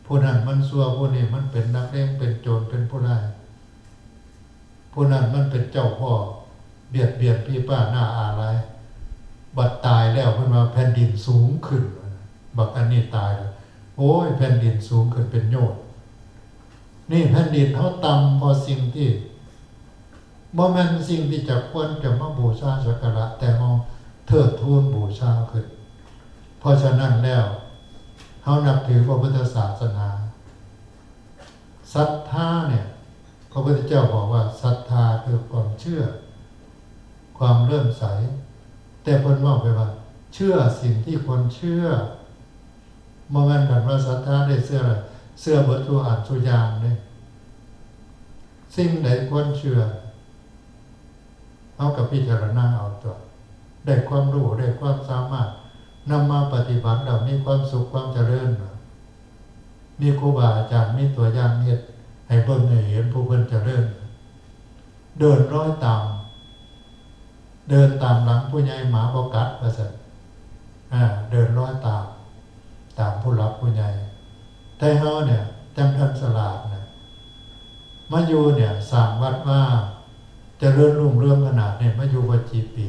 ผู้นั้นมันซั่ว ผู้นี้มันเป็นนักเลง เป็นโจร เป็นผู้ร้าย ผู้นั้นมันเป็นเจ้าพ่อ เบียดเบียนพี่ป้าน้าอาหลาย บัดตายแล้วเพิ่นว่าแผ่นดินสูงขึ้น บักอันนี้ตายแล้ว โอ้ย แผ่นดินสูงขึ้นเป็นโยชน์ นี่แผ่นดินเฮาต่ำกว่าสิ่งที่ บ่แม่นสิ่งที่จะควรจะมาบูชาสักการะ แต่เฮาเทิดทูนบูชาขึ้น เพราะฉะนั้นแล้ว เฮานับถือพระพุทธศาสนา ศรัทธาเนี่ย พระพุทธเจ้าบอกว่าศรัทธาคือความเชื่อ ความเลื่อมใส แต่เพิ่นเว้าไปว่า เชื่อสิ่งที่ควรเชื่อ บ่แม่นคันว่าศรัทธาได้เชื่อละ เชื่อเบิดทุกอันทุกอย่างเด้ สิ่งใดควรเชื่อ เฮาก็พิจารณาเอาตั๊ว ได้ความรู้ ได้ความสามารถ นำมาปฏิบัติแล้วมีความสุขความเจริญ มีครูบาอาจารย์มีตัวอย่างเฮ็ดให้เบิ่งให้เห็นผู้เพิ่นเจริญ เดินรอยตาม เดินตามหลังผู้ใหญ่หมาบ่กัด ว่าซั่น อ่า เดินรอยตาม ตามผู้หลักผู้ใหญ่ ไทเฮาเนี่ย จั่งทันสลาดนะ มาอยู่เนี่ย สร้างวัดมา เจริญรุ่งเรืองขนาดเนี่ย มาอยู่บ่กี่ปี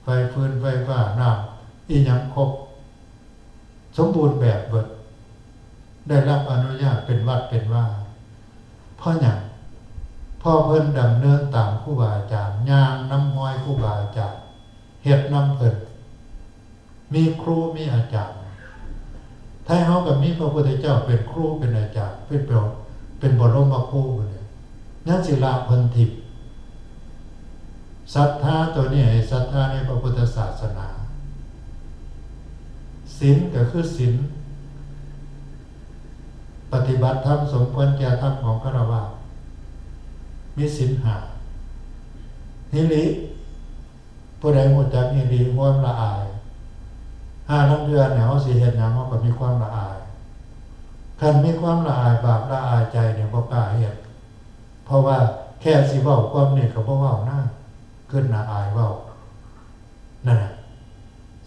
ไฟฟืนไฟฟ้า น้ำ อีหยังครบ สมบูรณ์แบบเบิด ได้รับอนุญาตเป็นวัดเป็นวา เพราะหยัง เพราะเพิ่นดำเนินตามครูบาอาจารย์ ย่างนำฮอยครูบาอาจารย์ เฮ็ดนำเพิ่น มีครูมีอาจารย์ ไทเฮาก็มีพระพุทธเจ้าเป็นครูเป็นอาจารย์ เป็นเปรียว เป็นบรมครูเนี่ย ยังสิละเพิ่นถิ่ม ศรัทธาตัวนี้ให้ศรัทธาในพระพุทธศาสนา ศีลก็คือศีล ปฏิบัติธรรมสมควรแก่ธรรมของฆราวาส มีศีลห้า หิริ ผู้ใดรู้จักหิริ ความละอาย ห่าลางเทื่อเนี่ย เฮาสิเฮ็ดหยัง เฮาก็มีความละอาย คันมีความละอาย บาปละอายใจเนี่ย บ่กล้าเฮ็ด เพราะว่าแค่สิเว้าความนี้ก็บ่เว้านะ คิดน่าอายเว้า นั่นน่ะ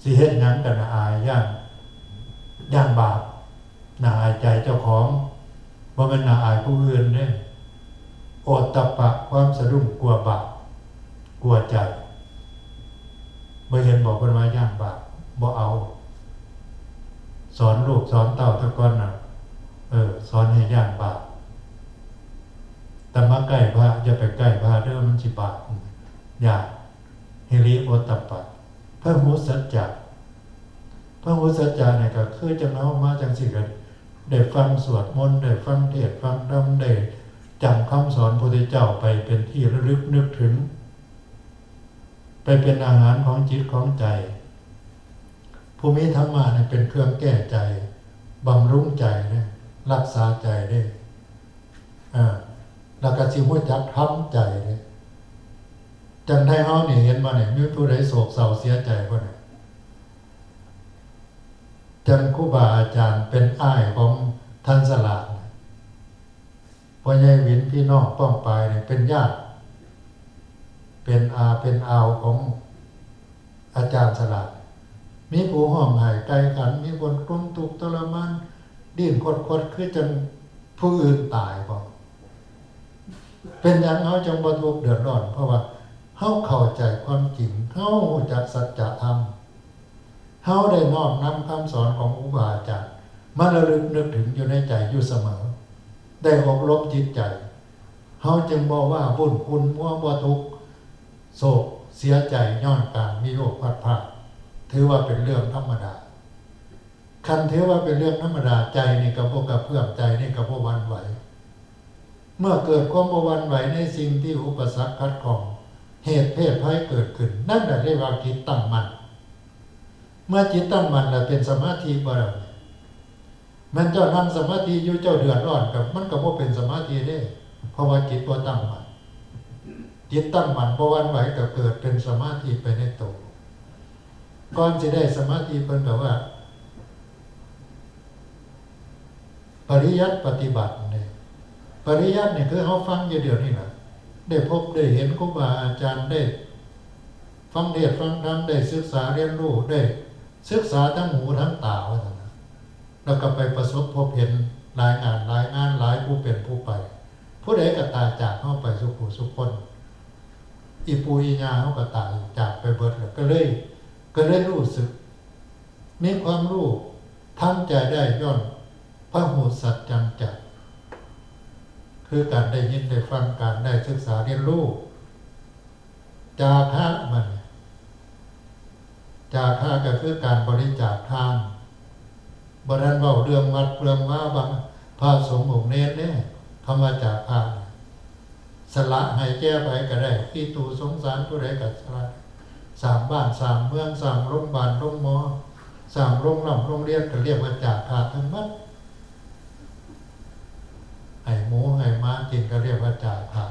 สิเฮ็ดหยังก็น่าอาย ย้าน ย้านบาป น่าอายใจเจ้าของ บ่แม่นน่าอายผู้อื่นเด้ โอตตัปปะ ความสะดุ้งกลัวบาป กลัวใจ บ่เห็นบอกเพิ่นว่าย้านบาป บ่เอา สอนลูกสอนเต้าแต่ก่อนน่ะ เออ สอนให้ย้านบาป แต่มาใกล้พระ อย่าไปใกล้พระเด้อ มันสิบาป อย่า หิริโอตตัปปะ พระหูสัจจะ พระหูสัจจะเนี่ยก็คือจังเฮามาจังซี่ก็ได้ฟังสวดมนต์ ได้ฟังเทศน์ฟังธรรม ได้จำคำสอนพระพุทธเจ้าไปเป็นที่ระลึกนึกถึง ไปเป็นอาหารของจิตของใจ ผู้มีธรรมะเนี่ยเป็นเครื่องแก้ใจ บำรุงใจเนี่ย รักษาใจเนี่ย เออ แล้วก็สิรู้จักทำใจเนี่ย จังไทเฮานี่เห็นบ่เนี่ย มีผู้ใดโศกเศร้าเสียใจบ่เนี่ย จังครูบาอาจารย์เป็นอ้ายของท่านสลาดเนี่ย พ่อใหญ่หวินพี่น้องป้องปายเนี่ยเป็นญาติ เป็นอาเป็นอาวของอาจารย์สลาด มีผู้ฮ้องไห้ไก่ขัน มีคนทุกข์ทรมาน ดิ้นขดๆ คือจังผู้อื่นตายบ่ เป็นหยังเฮาจังบ่ทุกข์เดือดร้อน เพราะว่าเฮาเข้าใจความจริง เฮารู้จักสัจธรรม เฮาได้น้อมนำคำสอนของครูบาอาจารย์ มาระลึกนึกถึงอยู่ในใจอยู่เสมอ ได้อบรมจิตใจ เฮาจึงบ่ว้าวุ่นขุ่นมัว บ่ทุกข์โศกเสียใจย้อนการมีโรคพลัดพราก ถือว่าเป็นเรื่องธรรมดา คันถือว่าเป็นเรื่องธรรมดา ใจนี่ก็บ่กระเพื่อม ใจนี่ก็บ่หวั่นไหว เมื่อเกิดความบ่หวั่นไหวในสิ่งที่อุปสรรคขัดข้อง เหตุเพศภัยเกิดขึ้น นั่นแหละเรียกว่าจิตตั้งมั่น เมื่อจิตตั้งมั่นแล้วเป็นสมาธิบ่ล่ะ แม่นเจ้านั่งสมาธิอยู่เจ้าเดือดร้อนก็ มันก็บ่เป็นสมาธิเด้ เพราะว่าจิตบ่ตั้งมั่น จิตตั้งมั่นบ่หวั่นไหวก็เกิดเป็นสมาธิไปในตัว ก่อนสิได้สมาธิเพิ่นก็ว่า ปริยัติปฏิบัติเนี่ย ปริยัติเนี่ยคือเฮาฟังอยู่เดี๋ยวนี้ล่ะ ได้พบได้เห็นครูบาอาจารย์ ได้ฟังเทศน์ฟังธรรม ได้ศึกษาเรียนรู้ ได้ศึกษาทั้งหูทั้งตาว่าซั่นนะ แล้วก็ไปประสบพบเห็นหลายงานหลายงาน หลายผู้เป็นผู้ไป ผู้ใดก็ตายจากเฮาไปสู่ผู้สู่คน อีปู่อีย่าเฮาก็ตายจากไปเบิดแล้ว ก็เลย ก็เลยรู้สึก มีความรู้ ทำใจได้ย้อนพระหูสัจจังจะ คือการได้ยินได้ฟัง การได้ศึกษาเรียนรู้ จาคะมัน จาคะก็คือการบริจาคทาน บ่ทันเว้าเรื่องวัดเรื่องวา บางพระสงฆ์องค์เณรเด้ คำว่าจาคะ สละให้แก่ไผก็ได้ ภิกขุสงฆ์สารผู้ใดก็สละ สร้างบ้านสร้างเมือง สร้างโรงบาลโรงหมอ สร้างโรงร่ำโรงเรียน ก็เรียกว่าจาคะทั้งหมด ให้หมูให้หมากินก็เรียกว่าจาคะ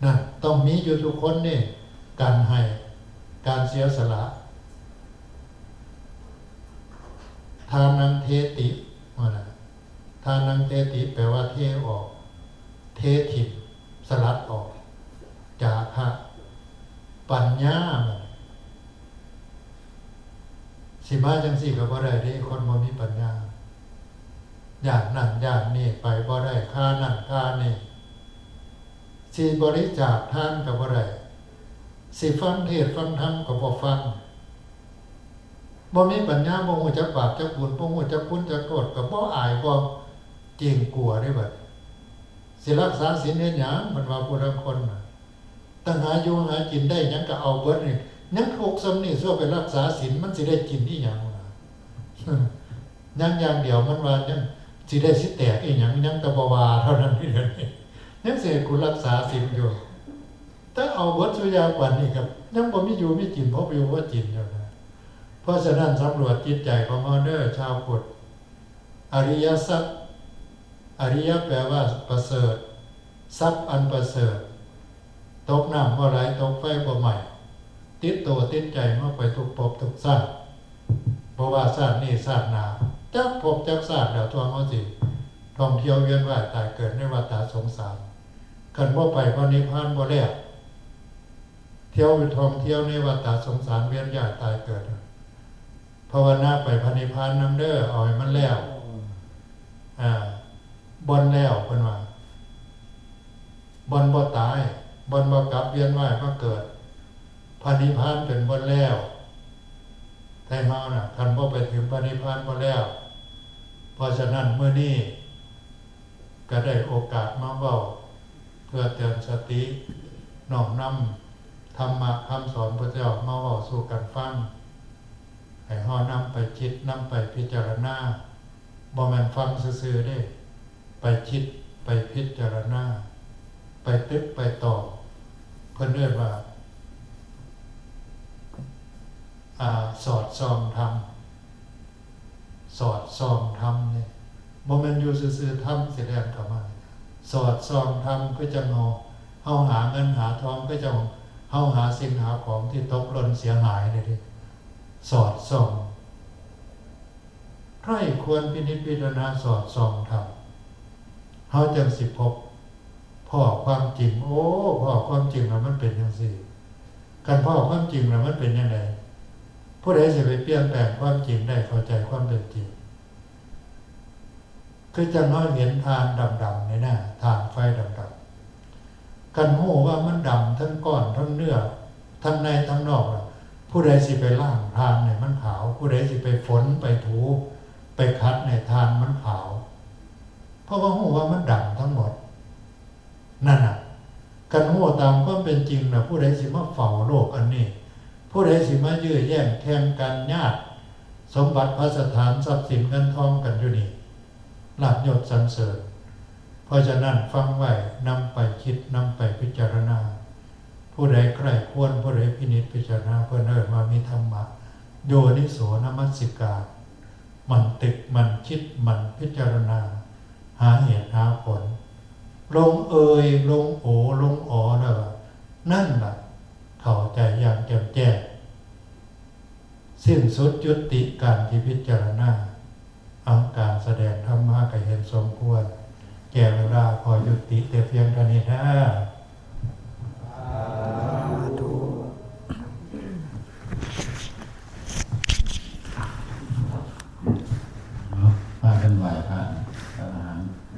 นั่นต้องมีอยู่ทุกคนนี่ การให้ การเสียสละ ทานังเทติ ว่านะ ทานังเทติ แปลว่าเทออก เทถิ่ม สลัดออก จาคะ ปัญญา สิมาจังซี่ก็บ่ได้เด้ คนบ่มีปัญญา ย่านนั่นย่านนี่ไปบ่ได้ ค่านั่นค่านี่ สิบริจาคทานก็บ่ได้ สิฟังเทศน์ฟังธรรมก็บ่ฟัง บ่มีปัญญา บ่ฮู้จักบาปจักบุญ บ่ฮู้จักคุณจักโทษ ก็บ่อายบ่เกรงกลัวเด้บัด สิรักษาศีลเฮ็ดหยัง เพิ่นว่าผู้ลางคนน่ะ ตั้งหาอยู่หากินได้หยังก็เอาเบิดนี่ ยังทุกข์ส่ำนี้ ซั่วไปรักษาศีล มันสิได้กินอีหยังวะ ยังอย่างเดียวมันว่ายังสิได้สิแตกอีหยัง ยังแต่บ่ว่าเท่านั้นเด้ เดี๋ยวนี้ ยังสิให้กูรักษาศีลอยู่ แต่เอาเบิดซุอย่างปานนี้ครับ ยังบ่มีอยู่มีกิน พออยู่พอกินอยู่นะ เพราะฉะนั้นสำรวจจิตใจของเฮาเด้อ ชาวพุทธ อริยทรัพย์ อริยะแปลว่าประเสริฐ ทรัพย์อันประเสริฐ ตกน้ำบ่ไหล ตกไฟบ่ไหม้ ติดตัวติดใจมาไปทุกภพทุกชาติ บ่ว่าชาตินี้ชาติหน้า จักภพจักชาติแล้ว ทั่วเฮาสิท่องเที่ยวเวียนว่ายตายเกิดในวัฏฏะสงสาร คันบ่ไปพระนิพพานบ่แล้ว เที่ยวท่องเที่ยวในวัฏฏะสงสารเวียนว่ายตายเกิด ภาวนาไปพระนิพพานนำเด้อ เอาให้มันแล้ว อ่า บ่อนแล้วเพิ่นว่า บ่อนบ่ตาย บ่อนบ่กลับเวียนว่ายมาเกิด พระนิพพานเป็นบ่อนแล้ว ไทเฮาน่ะ คันบ่ไปถึงพระนิพพานบ่แล้ว เพราะฉะนั้นมื้อนี้ ก็ได้โอกาสมาเว้า เพื่อเตือนสติ น้อมนำธรรมะคำสอนพระเจ้ามาเว้าสู่กันฟัง ให้เฮานำไปคิด นำไปพิจารณา บ่แม่นฟังซื่อๆเด้ ไปคิด ไปพิจารณา ไปตึก ไปตอง เพิ่นเอิ้นว่า อ่า สอดส่องธรรม สอดส่องธรรมนี่ บ่แม่นอยู่ซื่อๆ ธรรมสิแล่นเข้ามา สอดส่องธรรมคือจั่งเฮา เฮาหาเงินหาทอง คือจั่งเฮาหาสิ่งหาของที่ตกหล่นเสียหายนี่เด้ สอดส่อง ใคร่ครวญพินิจพิจารณาสอดส่องธรรม เฮาจั่งสิพบ พ้อความจริง โอ้ พ้อความจริงแล้วมันเป็นจั่งซี้ คันพ้อความจริงแล้วมันเป็นจั่งใด ผู้ใดสิไปเปลี่ยนแปลงความจริงได้ เข้าใจความเป็นจริง คือจั่งเฮาเห็นถ่านดำๆนี่นะ ถ่านไฟดำๆ คันฮู้ว่ามันดำทั้งก้อนทั้งเนื้อ ทั้งในทั้งนอกน่ะ ผู้ใดสิไปล้างถ่านให้มันขาว ผู้ใดสิไปฝนไปถู ไปขัดให้ถ่านมันขาว เพราะว่าฮู้ว่ามันดำทั้งหมด นั่นน่ะ คันฮู้ตามความเป็นจริงน่ะ ผู้ใดสิมาเฝ้าโลกอันนี้ ผู้ใดสิมายื้อแย่งแข่งกันญาติสมบัติภัสถานทรัพย์สินเงินทองกันอยู่นี่ ลาภยศสรรเสริญ เพราะฉะนั้นฟังไว้ นำไปคิด นำไปพิจารณา ผู้ใดใคร่ครวญ ผู้ใดพินิจพิจารณา เพิ่นเอิ้นว่ามีธรรมะ โยนิโสมนสิการ หมั่นตึก หมั่นคิด หมั่นพิจารณา หาเหตุหาผล ลงเอย ลงโอ ลงออแล้วล่ะ นั่นล่ะ เข้าใจอย่างแจ่มแจ้ง สิ้นสุดยุติการที่พิจารณา เอา การแสดงธรรมะก็เห็นสมควร แก่เวลา ขอยุติแต่เพียงเท่า